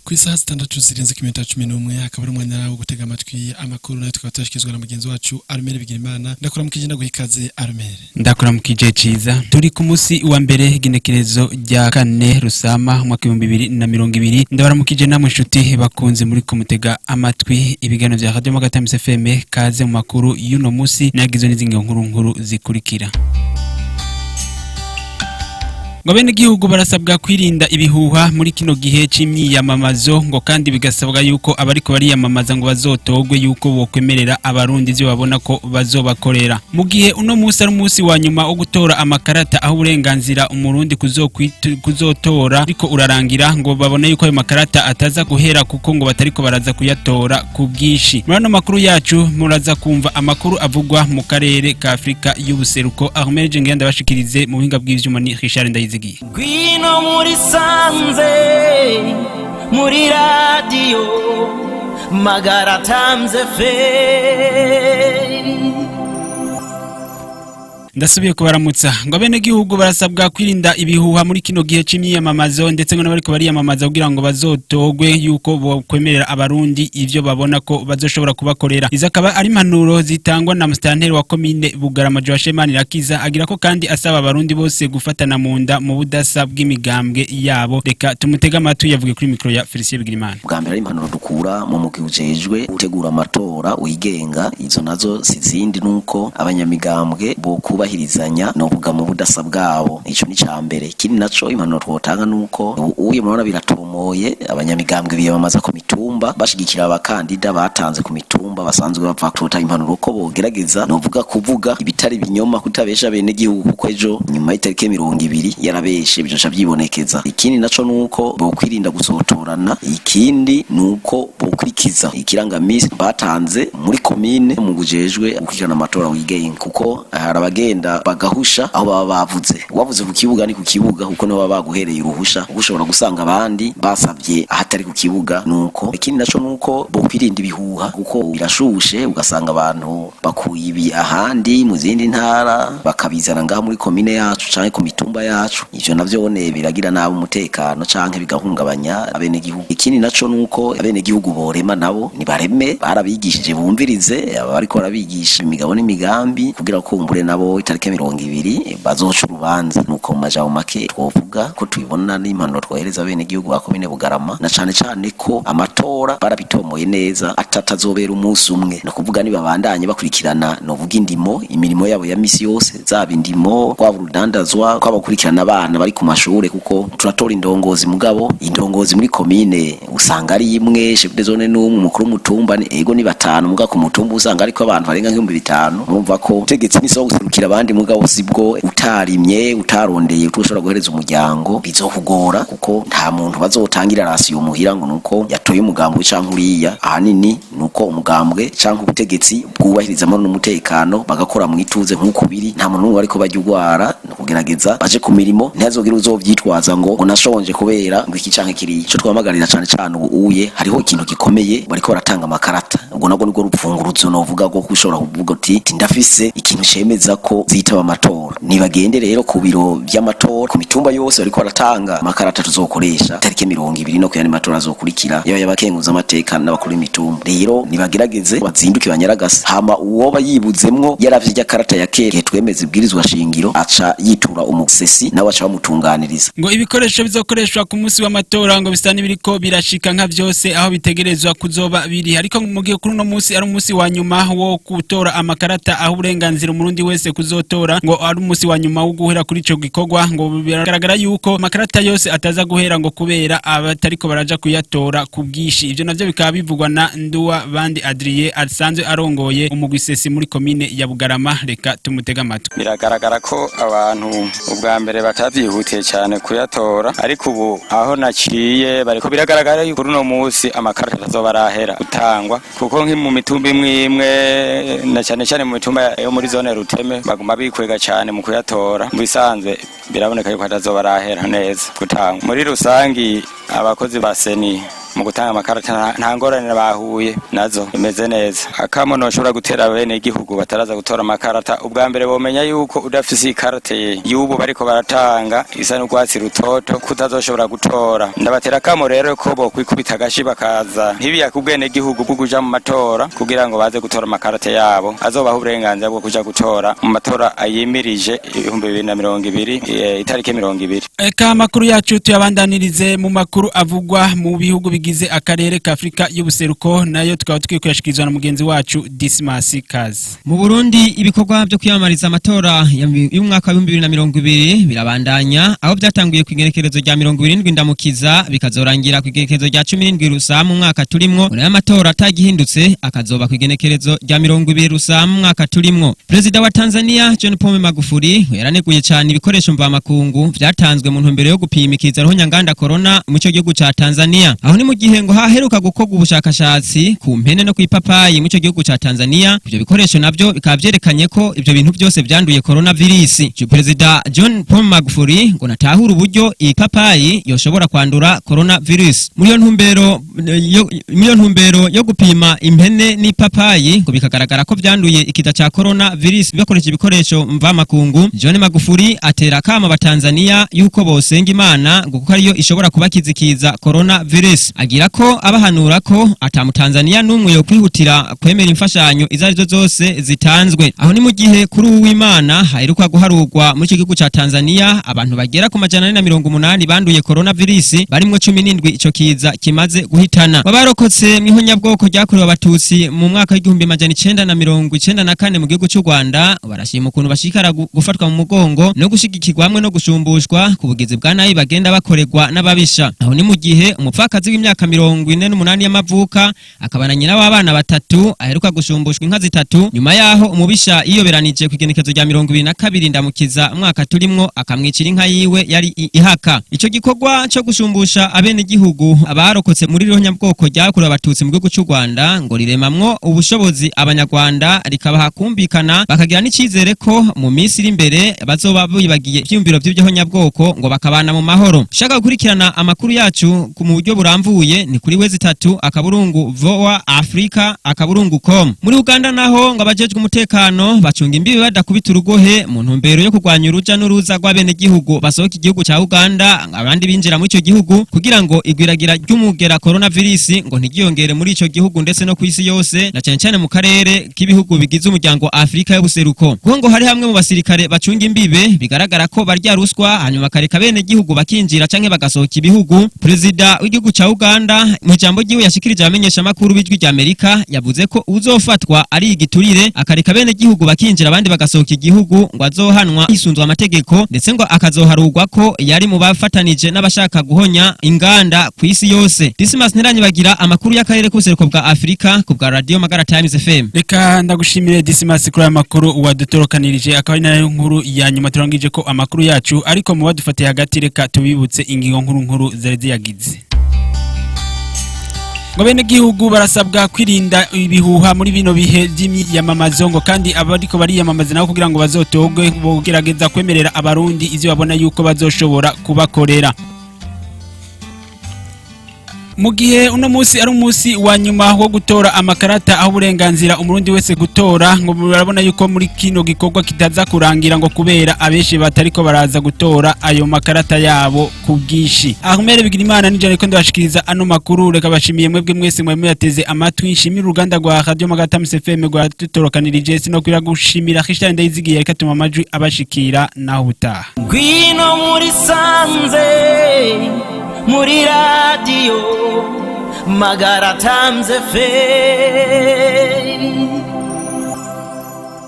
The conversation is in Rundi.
Ku isaha 6 zirenze ku minota 11, akaba ari umwanya wo gutega amatwi amakuru, nayo tukaba tuyashyikirizwa na mugenzi wacu Arumere Bigirimana. Ndakuramukije, ndaguha ikaze, Arumere. Ndakuramukije, Ciza. Turi ku munsi wa mbere, igenekerezo rya 4 Rusama umwaka 2020. Ndabaramukije namwe inshuti bakunze muri kumutega amatwi ibiganiro vya Radio Magatamis FM. Kaze mu makuru y'uno munsi, nagizwe n'izindi nkuru nkuru zikurikira. Ngo bene gihugu barasabwa kwirinda ibihuha muri kino gihe c'imyiyamamazo, ngo kandi bigasabwa yuko abariko bariyamamaza ngo bazotogwe yuko bokwemerera Abarundi ivyo babona ko bazobakorera. Mu gihe uno munsi ari umunsi wa nyuma wo gutora amakarata aho uburenganzira Umurundi kuzotora ariko urarangira, ngo babone yuko ayo makarata ataza guhera kuko ngo batariko baraza kuyatora ku bwinshi. Muri ano makuru yacu muraza kumva amakuru avugwa mu karere ka Afrika y'Ubuseruko. Ahmed Jengenda bashikirize, mu buhinga bw'ivyuma ni Richard Ndayizigiye. Ngwino muri sanze muri radiyo Magara Times FM. Ndasubiye kubaramutsa. Ngo bene gihugu barasabwa kwirinda ibihuha muri kino gihe c'imyiyamamazo, ndetse ngo n'abariko bariyamamaza kugira ngo bazotogwe yuko bokwemerera Abarundi ivyo babona ko bazoshobora kubakorera. Izo akaba ari impanuro zitangwa na musitanteri wa komine Bugarama, Joachim Manirakiza. Agira ko kandi asaba Abarundi bose gufatana mu nda mu budasa bw'imigambwe yabo. Reka tumutege amatwi, yavuge kuri mikro ya Felicien Bigirimana. Bwa mbere ari impanuro dukura mu mugwi ujejwe gutegura amatora wigenga. Izo nazo si zindi, nuko abanyamigambwe bo kubahirizanya novuga mu budasa bwabo. Ico ni ca mbere. Ikindi naco, impanuro twotanga nuko uye murabona biratomoye, abanyamigambwe biyamamaza ku mitumba bashigikira abakandida batanze ku mitumba basanzwe bava. Twotanga impanuro ko bogerageza novuga kuvuga ibitari binyoma, kutabesha bene gihugu, kuko ejo nyuma y'itariki 20 yarabeshe bizoca vyibonekeza. Ikindi naco nuko bokwirinda gusotorana. Ikindi nuko bokurikiza ikirangamisi batanze muri komine mu gujejwe gukurikirana amatora wigenga, kuko hari abagenda bagahusha aho baba bavuze. Wavuze ku kibuga ni ku kibuga, kuko niho baba baguhereye uruhusha, kuko ushobora gusanga abandi basabye ahatari ku kibuga. Nuko ikindi naco nuko bokwirinda ibihuha, kuko birashushe, ugasanga abantu bakuye ibi ahandi mu zindi ntara bakabizana ngaha muri komine yacu canke ku mitumba yacu. Ivyo navyo ne biragira nabi umutekano canke bigahungabanya abenegihugu. Ikindi naco nuko abenegihugu borema, nabo nibareme, barabigishije, bumvirize abariko barabigisha imigabo n'imigambi kugira kumbure nabo itariki 20 bazoca urubanza. Nuko mu majambo make twovuga ko tubibona n'impanuro twohereza abenegihugu ba komine Bugarama, na cane cane ko amatora barabitomoye neza atatazobera umunsi umwe. No kuvuga nibabandanye bakurikirana novuga indimo, imirimo yabo ya misi yose, zaba indimo, kwaba urudandazwa, kwaba gukurikirana abana bari ku mashure, kuko turatora indongozi, mugabo indongozi muri komine usanga ari imwe, chef de zone n'umwe, umukuru w'umutumba ni ego ni batanu, mugabo ku mutumba usanga ariko abantu barenga 5000. Murumva ko utegetse ni guserukira abandi, mugabo sibwo utarimye, utarondeye ushobora guhereza umuryango, bizokugora, kuko nta muntu bazotangira ration muhira ngo nuko yatoye umugambwe canke uriya. Ahanini nuko umugambwe canke ubutegetsi bwubahiriza amahoro n'umutekano, bagakora mu ituze nk'uko biri, nta muntu n'umwe ariko bajya ugwara no kugerageza baje ku mirimo, ntihazogire uzovyitwaza ngo nashonje kubera ngo iki canke kiriya. Ico twahamagarira cane cane ubu uye, hariho ikintu gikomeye, bariko baratanga amakarata. Ubwo nabwo nibwo rupfunguruzo novuga ko ushobora kuvuga uti ndafise ikintu cemeza ko zitaba amatora. Nibagende rero ku biro vy'amatora ku mitumba yose, bariko baratanga amakarata tuzokoresha tariki 20 no kuyandi matora azokurikira, yaba y'abakenguza amateka n'abakuru b'imitumba. Rero nibagerageze bazinduke banyaragase. Hama uwoba yibuzemwo yaravye irya karata ya kera twemeza ibwirizwa shingiro, aca yitura umusesi, nawe aca bamutunganiriza. Ngo ibikoresho bizokoreshwa ku munsi w'amatora ngo bisa n'ibiriko birashika nka vyose aho bitegerezwa kuzoba biri. Ariko mu gihe kuri uno munsi ari umunsi wa nyuma wo gutora amakarata aho uburenganzira Umurundi wese kuzotora, ngo ari umunsi wa nyuma wo guhera kuri ico gikorwa, ngo biragaragara yuko amakarata yose ataza guhera, ngo kubera abatariko baraja kuyatora ku bwinshi. Ivyo navyo bikaba bivugwa na Nduwa Bandi Adrien, asanzwe arongoye umugwi CENI muri komine ya Bugarama. Reka tumutega amatwi. Biragaragara ko abantu ubwa mbere batavyihutiye cyane kuyatora, ariko ubu aho naciye bariko biragaragara yuko kuri uno munsi amakarata atazoba arahera gutangwa, kuko nki mu mitumba imwe imwe, na cyane cyane mu mitumba yo muri zone Ruteme, baguma bikwega cyane mu kuyatora. Mu bisanzwe biraboneka yuko atazoba arahera neza gutangwa. Muri rusangi abakozi ba CENI Mu gutanga amakarata nta ngorane bahuye nazo, bimeze neza. Akamo noshobora gutera bene igihugu bataraza gutora amakarata, ubwa mbere bomenya yuko udafise ikarate y'ubu bariko baratanga isa n'urwatsi rutoto kutazoshobora gutora. Ndabatera akamo rero ko bokwikubita agashi bakaza, ntibiyake ubwene gihugu bwo kuja mu matora, kugira ngo baze gutora amakarate yabo azobaha uburenganzira bwo kuja gutora mu matora ayimirije 2020, itariki 20. Eka amakuru yacu tuyabandanirize mu makuru avugwa mu bihugu bigize akarere ka Afrika y'ubuseruko, nayo tukaba tukwiye kuyashikirizwa na mugenzi wacu Dismas Kazi. Mu Burundi, ibikorwa byo kwiyamamariza amatora y'umwaka wa 2020 birabandanya, aho byatanguye ku igenekerezo rya 70 Ndamukiza, bikazorangira ku igenekerezo rya 17 Rusama umwaka turimwo. Muri aya matora atagihindutse akazoba ku igenekerezo rya 20 Rusama umwaka turimwo. Perezida wa Tanzania John Pombe Magufuli yaraneguye cyane ibikoresho mvamakungu vyatanzwe mu ntumbero yo gupima ikiza ruhonyanganda corona mu cyo gihugu ca Tanzania. Aho ni mu gihe ngo haheruka gukorwa ubushakashatsi ku mpene no kw'ipapayi mu cyo gihugu ca Tanzania, ivyo bikoresho navyo bikaba vyerekanye ko ivyo bintu byose vyanduye coronavirus. Perezida John Pombe Magufuli ngo natahura uburyo ipapayi yoshobora kwandura coronavirus. Muri iyo ntumbero yo gupima impene n'ipapayi ngo bikagaragara ko vyanduye ikiza ca coronavirus bakoresheje ibikoresho mvamakungu, John Magufuli atera akamo abatanzania yuko bosenga Imana ngo kuko ariyo ishobora kubakizikiza coronavirus. Agira ko abahanura ko ata mutanzania n'umwe yo kwihutira kwemera imfashanyo izo arizo zose zitanzwe. Aho ni mu gihe kuri uwu w'Imana haheruka guharurwa muri icyo gihugu ca Tanzania abantu bagera ku 480 banduye coronavirus, barimwo 17 ico kiza kimaze guhitana. Babarokotse mw'ihonyabwoko ryakorewe Abatutsi mu mwaka w'1994 mu gihugu cy'u Rwanda barashima ukuntu bashikara gufatwa mu mugongo no gushigikirwa hamwe no gushumbushwa ku bugizi bwa nabi bagenda bakorerwa n'ababisha. Aho ni mu gihe umupfakazi w'imyaka 48 y'amavuka, akaba na nyina w'abana batatu, aheruka gushumbushwa inka zitatu nyuma yaho umubisha yiyoberanije ku igenekezo rya 22 Ndamukiza umwaka turimwo akamwicira inka yiwe yari ihaka. Ico gikorwa co gushumbusha abenegihugu abarokotse muri rihonyabwoko ryakorewe Abatutsi mu gihugu cy'u Rwanda ngo riremamwo ubushobozi Abanyarwanda, rikabaha kumvikana, bakagira n'icizere ko mu minsi iri imbere bazoba bibagiye ivyiyumviro vy'ihonyabwoko ngo bakabana mu mahoro. Ushaka gukurikirana amakuru yacu mu buryo burambuye ni kuri www.voaafrica.com. Muri Uganda naho ngo abajejwe umutekano bacunga imbibi badakubita urugohe mu ntumbero yo kurwanya uruja n'uruza rw'abenegihugu basohoka igihugu ca Uganda abandi binjira muri ico gihugu, kugira ngo igwiragira ry'umugera coronavirus ngo ntigiyongere muri ico gihugu ndetse no kw'isi yose, na cyane cyane mu karere k'ibihugu bigize umuryango wa Afrika y'ubuseruko, kuko ngo hari hamwe mu basirikare bacunga imbibe bigaragara ko barya ruswa, hanyuma bakareka bene gihugu bakinjira canke bagasohoka ibihugu. Perezida w'igihugu ca Uganda mu ijambo ryiwe yashikirije abamenyesha makuru b'Ijwi rya Amerika yavuze ko uzofatwa ari igiturire akareka bene gihugu bakinjira abandi bagasohoka igihugu ngo azohanwa hisunzwe amategeko, ndetse ngo akazoharugwa ko yari mu bafatanije n'abashaka guhonya inganda ku isi yose. Dismas Ntiranyibagira, amakuru y'akarere k'ubuseruko bwa Afrika, ku bwa Radio Magara Times FM. Reka ndagushimire Dismas kuri aya makuru wadutorokanirije, akaba ari nayo nkuru ya nyuma turangije ko amakuru yacu. Ariko mu badufatiye hagati, reka tubibutse ingingo nkuru nkuru zari ziyagize. Ngo bene gihugu barasabwa kwirinda ibihuha muri bino bihe by'imyiyamamazo, ngo kandi abariko bariyamamaza nabo kugira ngo bazotogwe bogerageza kwemerera Abarundi ivyo babona yuko bazoshobora kubakorera. Mu gihe uno munsi ari umunsi wa nyuma wo gutora amakarata aho uburenganzira Umurundi wese gutora, ngo barabona yuko muri kino gikorwa kitaza kurangira ngo kubera abenshi batariko baraza gutora ayo makarata yabo ku bwinshi. Ahmed Bigirimana nije ariko ndabashikiriza ano makuru. Reka bashimiye mwebwe mwese mwe muyateze amatwi, nshimira uruganda rwa Radio Magata FM rwa tutorokanirije, sino kwira gushimira Christian Ndayizigiye ariko atuma amajwi abashikira. Naho ubutaha. Ngwino muri sanze muri Radio Magara Times FM.